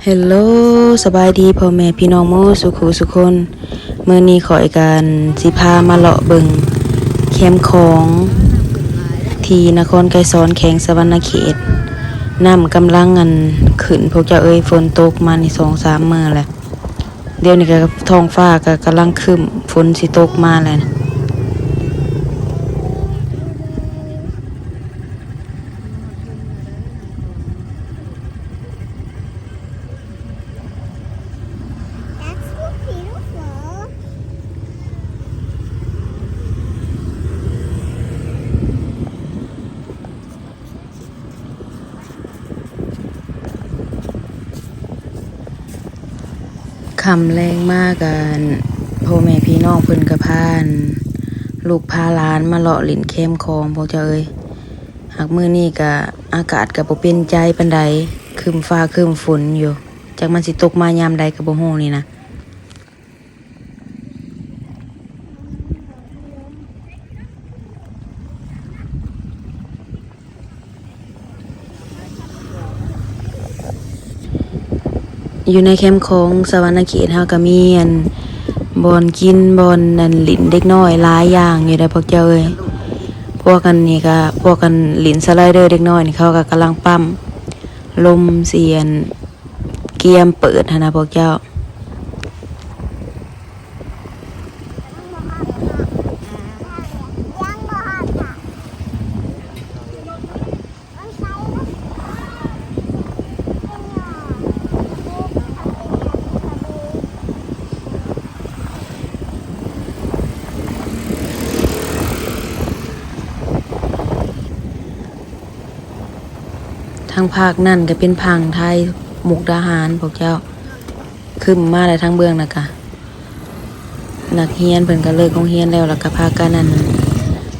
ເຮລໂລ ສະບາຍດີພໍ່ແມ່ພີ່ນ້ອງໝູ່ສູ່ຄູ່ສູ່ຄົນ. ມື້ນີ້ຂ້ອຍກະຊິພາມາເລາະເບິ່ງແຄມຂອງທີ່ນະຄອນໄກສອນ ແຂວງສະຫວັນນະເຂດ. ນ້ຳກຳລັງ ອັນ ຂຶ້ນພວກເຈົ້າເອີຍ, ຝົນຕົກມານີ້ສອງສາມມື້ແລ້ວ. ດຽວນີ້ກະທ້ອງຟ້າກະກຳລັງຄຶ້ມ, ຝົນຊິຕົກມາແລ້ວ. That's so beautiful. ຄ່ຳແລງມາກະ ອັນ ພໍ່ແມ່ພີ່ນ້ອງເພິ່ນກະພາ ອັນ ລູກພາຫຼານມາເລາະຫຼິ້ນແຄມຂອງພວກເຈົ້າເອີຍ. ຫາກມື້ນີ້ກະອາກາດກະບໍ່ເປັນໃຈປານໃດ, ຄຶ້ມຟ້າຄຶ້ມຝົນຢູ່, ຈັກມັນຊິຕົກມາຍາມໃດກະບໍ່ຮູ້ນີ້ນະ. ຢູ່ໃນແຄມຂອງສະຫວັນນະເຂດເຮົາກະມີ ອັນ ບ່ອນກິນ ບ່ອນ ອັນ ຫຼິ້ນເດັກນ້ອຍຫຼາຍຢ່າງຢູ່ໃດ໋ພວກເຈົ້າເອີຍ. ພວກອັນນີ້ກະ ພວກອັນຫຼິ້ນສະໄລເດີເດັກນ້ອຍນີ້ ເຂົາກະກຳລັງປ້ຳລົມຊິ ອັນ ກຽມເປີດຫັ້ນນະພວກເຈົ້າ. ທາງພາກນັ້ນກະເປັນຝັ່ງໄທ ມຸກດາຫານພວກເຈົ້າ. ຄຶ້ມມາແລ້ວທາງເບື້ອງນະກະ ນັກຮຽນເພິ່ນກະເລີກໂຮງຮຽນແລ້ວ ແລ້ວກະພາກັນ ອັນ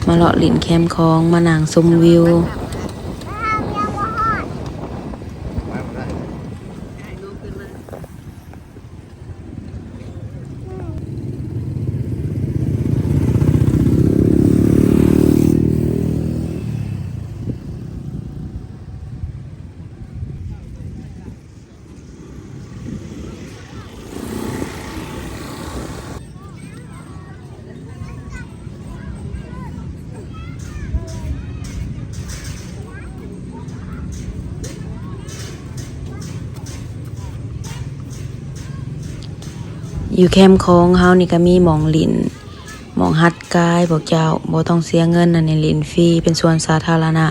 ມາເລາະຫຼິ້ນແຄມຂອງ ມານັ່ງຊົມວິວ. ຢູ່ແຄມຂອງເຮົານີ້ກະມີໝ່ອງຫຼິ້ນ ໝ່ອງຫັດກາຍພວກເຈົ້າ, ບໍ່ຕ້ອງເສຍເງິນ, ອັນນີ້ຫຼິ້ນຟຣີ ເປັນສວນສາທາລະນະ.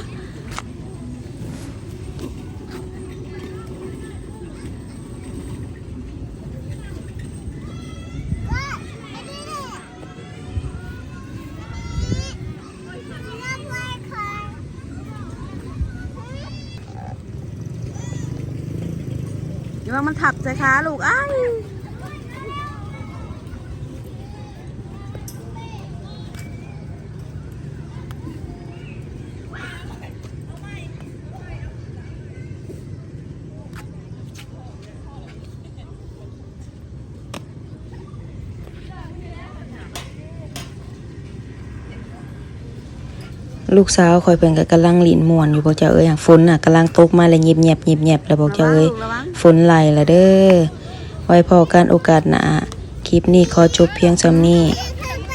ຢ່າວ່າມັນທັບໃສ່ຂາລູກອ້າຍ. ລູກສາວຂ້ອຍເພິ່ນກະກຳລັງຫຼິ້ນມ່ວນຢູ່ພວກເຈົ້າເອີຍ. ຝົນນະກຳລັງຕົກມາແລ້ວ ຫຍິບແຫຍບ ຫຍິບແຫຍບແລ້ວພວກເຈົ້າເອີຍ. ລະວັງ ຝົນໄຫຼລະເດີ. ໄວ້ພໍ້ກັນໂອກາດໜ້າ. ຄລິບນີ້ຂໍຈົບພຽງສ່ຳນີ້.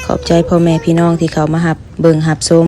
ຂອບໃຈພໍ່ແມ່ພີ່ນ້ອງທີ່ເຂົ້າມາຮັບເບິ່ງຮັບຊົມ.